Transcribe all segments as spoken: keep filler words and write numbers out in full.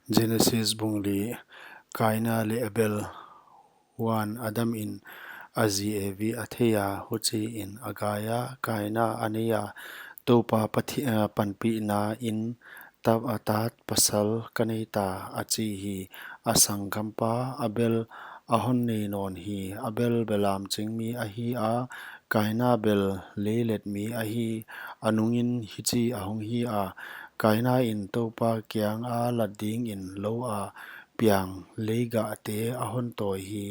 Genesis bung li. Kaina leh Abel. Huan Adam in a zi Evi a thei a, huchiin a gai a, Kaina a nei a, Toupa Pathi-, eh, panpihna in tap a tat pasal ka nei ta, a chi hi. A sanggampa Abel a hon nei nawn hi. Abel belam chingmi ahi a, Kaina bel leilet mi ahi. A nungin hichi a hong hi a, Kaina in Toupa kianga lat dingin lou a piang leigahte a hon tawi hi.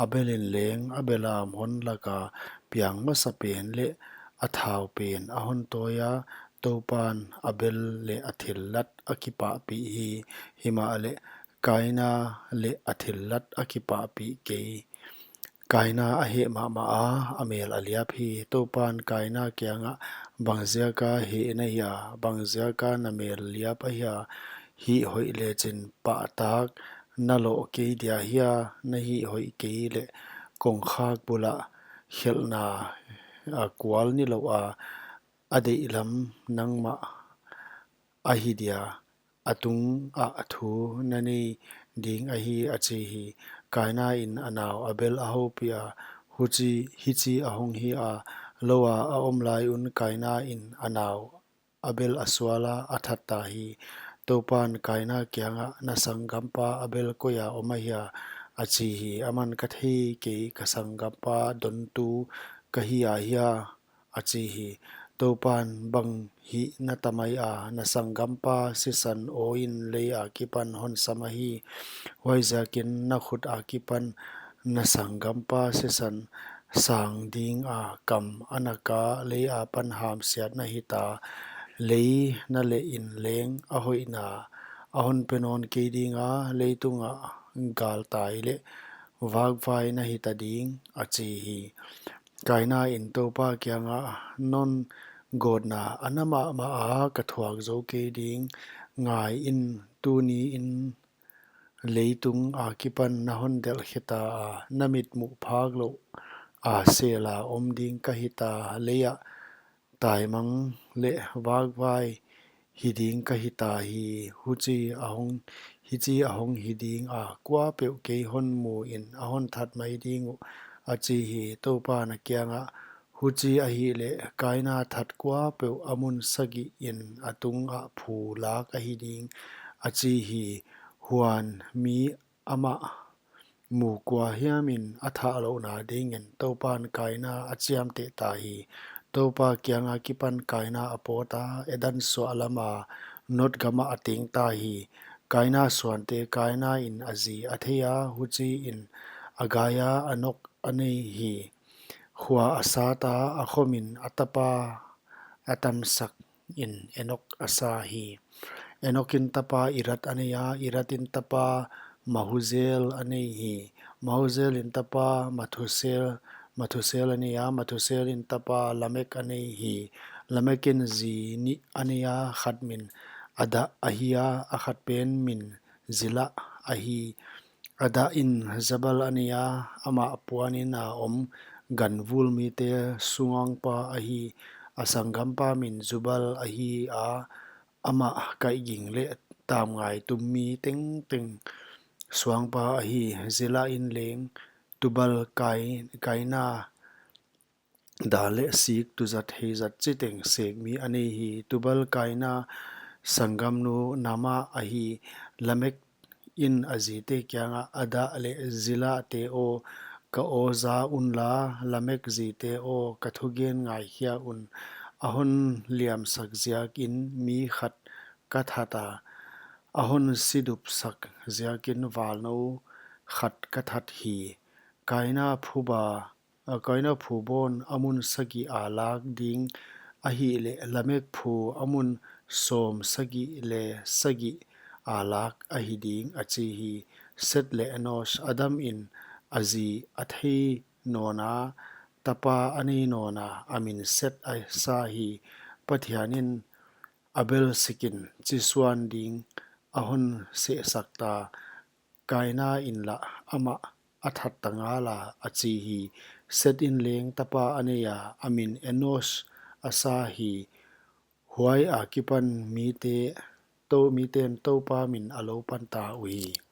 Abel in leng a belam hon lak a, piang masapen leh a thaupen a hon tawi a, Toupan Abel leh a thillat a kipahpih hi. Himahleh Kaina leh a thillat a kipahpih kei. Kaina a heh mahmah a, a mel a liap hi. Toupan Kaina kiangah, Bangziaka heh na hia? Bangziaka na mel liap ahia? Hih hoih lechin pahtak na loh kei dia hia? Na hih hoih kei leh kongkhak bul ah khelhna a kual nilouh a, a deihlam nangmah ahi dia, a tungah thu na nei ding ahi, a chi hi. Kaina in a nau Abel a houpih a, huchi, hichi a hong hi a, lou a a om lai un Kaina in a nau Abel a sual a, a that ta hi. Toupan Kaina kiangah, Na sanggampa Abel koi a om ahia? a chi hi. Aman, Ka thei kei, ka sanggampa dontu ka hi ahia, a chi hi. Toupan, Bang hih na ta mai a? Na sanggampa sisan aw in lei akipan hon sam ahi. Huaiziakin na khut akipan na sanggampa sisan sang ding a kam a nak a, lei apan hamsiat na hi ta. Lei na leh in leng a hoihna a hon pe nawn kei ding a, leitungah galtai leh vakvai na hi ta ding, a chi hi. Kaina in Toupa kiangah, Non gawtna a na mahmah a, ka thuak zou kei ding. Ngai in, tuni in leitung akipan na hon delh khe ta a, na mit muh phak louh a sel a om ding ka hi ta. Lei ah taimang leh vakvai hi ding ka hi ta hi. Huchi a hong, hichi a hong hi ding a, kuapeuh kei hon mu in a hon that mai ding uh, a chi hi. Toupan a kiangah, Huchi ahihleh Kaina that kuapeuh a mun sagih in a tungah phu lak ahi ding, a chi hi. Huan mi amah mu kua hiam in a thah louhna dingin Toupan Kaina a chiamteh ta hi. Toupa kiang akipan Kaina a pawt a, Eden suahlam a Nod gamah a teng ta hi. Kaina suante. Kaina in a zi a thei a, huchiin a gai a, Enok a nei hi. Khua a sat a, a khomin a tapa a tamsak in Enok a sa hi. Enok in tapa Irad a nei a, Irad in tapa Mahuzel a nei hi. Mahuzel in tapa Mathusel, Mathusel a nei a, Mathusel in tapa Lamek a nei hi. Lamek in zi nih a nei a, khat min Ada ahi a, a khat pen min Zila ahi. Ada in Jabal a nei a, amah puanin a om ganvul mite sungpa ahi. A sanggampa min Jubal ahi a, amah kaihging leh tamngai tummi tengteng suangpa ahi. Zila in leng Tubal, Kai-, Kaina, dal leh sik, tuzat heizat chiteng sekmi a nei hi. Tubal Kaina sanggamnu Naama ahi. Lamek in a zite kiangah, Ada leh Zila te aw, ka awza unla, Lamek zite aw, ka thugen ngaikhia un. A hon liamsak ziakin mi khat ka that a, a hon sidupsak ziakin valnou khat ka that hi. Kaina phuba, a, Kaina phubawn a mun sagih a lak ding ahihleh Lamek phu a mun sawmsagih leh sagih a lak ahi ding, a chi hi. Set leh Enosh. Adam in a zi a thei nawn a, tapa a nei nawn a, a min Set a sa hi. Pathian in Abel sikin chisuan ding a hon sehsak ta. Kaina in lah amah a that ta ngal a, a chi hi. Set in leng tapa a nei a, a min Enosh a sa hi. Huai akipan mite Tou miten Toupa min a lou panta uhi.